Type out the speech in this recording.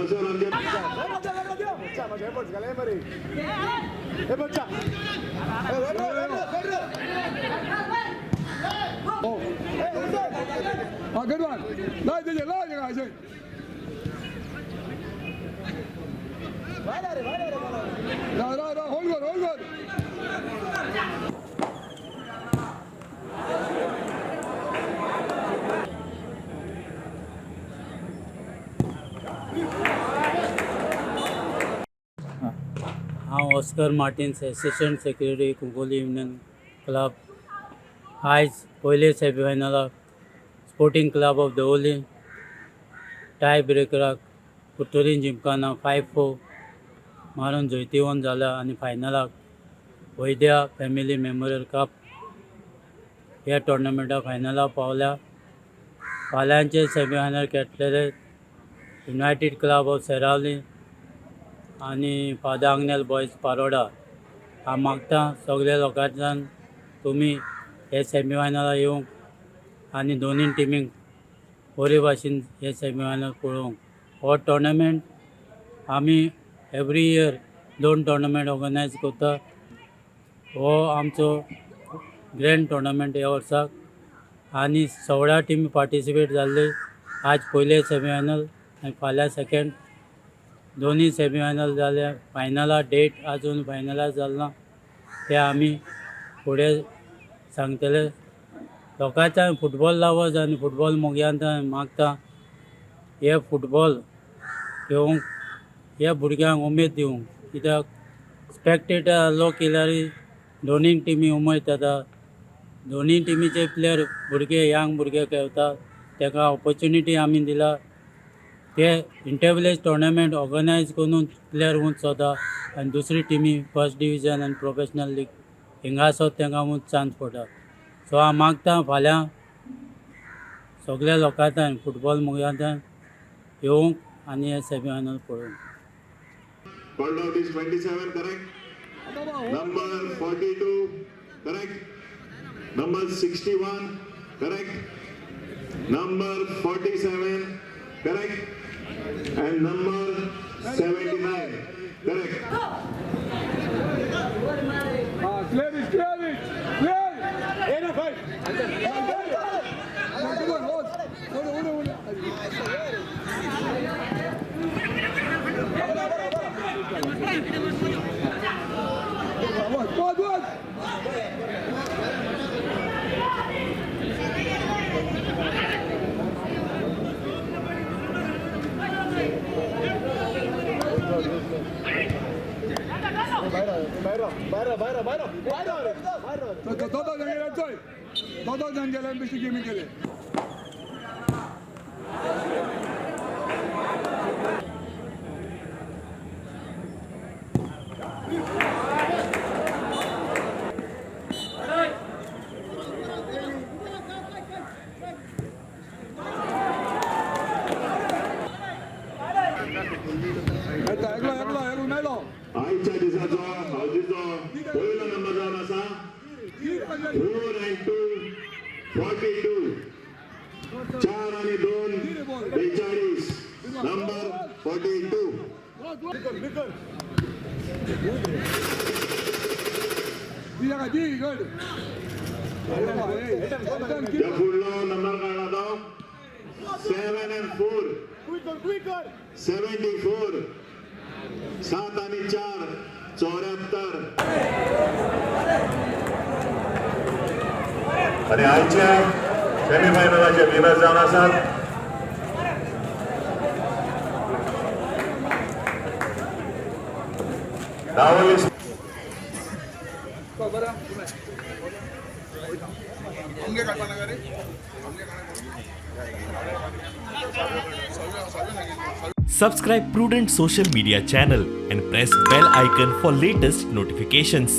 हांगासर आमचे Ah, good one. 来，姐姐，来，这个还是。来来来，hold good, hold good. हांव Oscar Martins, assistant secretary, Cuncolim union club. आयज पयले सेमीफायनलाक sporting club of Davorlim tie ब्रेकराक कुर्तोरी जिमखाना 5-4 मारून जैतिवंत जाला आनी फायनलाक वैद्या फॅमिली मेमोरियल कप ह्या टोर्नामेंटा फायनलाक पावल्या. फाल्यांचे सेमीफायनल खेळटले युनायटेड क्लब ऑफ सेरावली आनी फादर आग्नेल बॉयज पारोडा. हांव मागता सगल्या लोकांच्यान तुमी हे सेमीफायनलाक येवंक आनी दोनूय टिमींक बरे भाशेन हे सेमीफायनल पळोवंक. हो टोर्नामेंट आमी एवरी इयर दोन टोर्नामेंट ऑर्गनायज करता. हो आमचो ग्रँड टोर्नामेंट ह्या वर्साक आनी 16 टिमी पार्टिसिपेट जाल्ले. आज पयले सेमीफायनल आनी फाल्यां सेकेंड, दोनूय सेमीफायनल जाल्या. फायनला डेट अजून फायनलायज जाल ना, ते आमी फुडें सांगतले लोकांच्या. फुटबॉल लवर्स आनी फुटबॉल मोगयांत मागता, हे फुटबॉल घेवंक ह्या भुरग्यांक उमेद दिवंक, कित्याक स्पेक्टेटर लोक येयल्यार दोनूय टिमी उमेद जाता. दोनूय टिमीचे प्लेयर भुरगे, यंग भुरगे खेळटा, ताका ऑपॉर्च्युनिटी आमी दिला. ते इंटरविलेज टोर्नामेंट ऑर्गनायज करून प्लेयर उंच जाता आनी दुसरी टिमी फर्स्ट डिविजन आनी प्रोफेशनल लीग हिंगासर तांकां उंच चान्स पडटा. सो हांव मागता, फाल्यां सगल्या लोकांक, फुटबॉल मोगयांक येवंक आनी हे सेमीफायनल पळोवंक. Called out is 27, correct? Number 42, correct? Number 61, correct? Number 47, correct? And number 79, correct? Ah, clear it, clear it, clear it. Good one, hold. Hold, hold, hold. One, one. दोदो जाण गेले चोय, दोदो जाण गेले, बेश्टे गेमी केले. एकलो एकलो एकलो मेलो. आयच्या दिसाचो हौदीचो पयलो नंबर जावन आसा 4 and 2 42, 4 आणि 2 42, नंबर 42. दी जागा दी गड. त्या फुडलो नंबर काडला तो 7 and 4 74, 7 आणि 4 74. आणि आयच्या सेमीफायनलाचे विनर जावन आसात दावोली. बरं. Subscribe Prudent Social Media channel and press bell icon for latest notifications.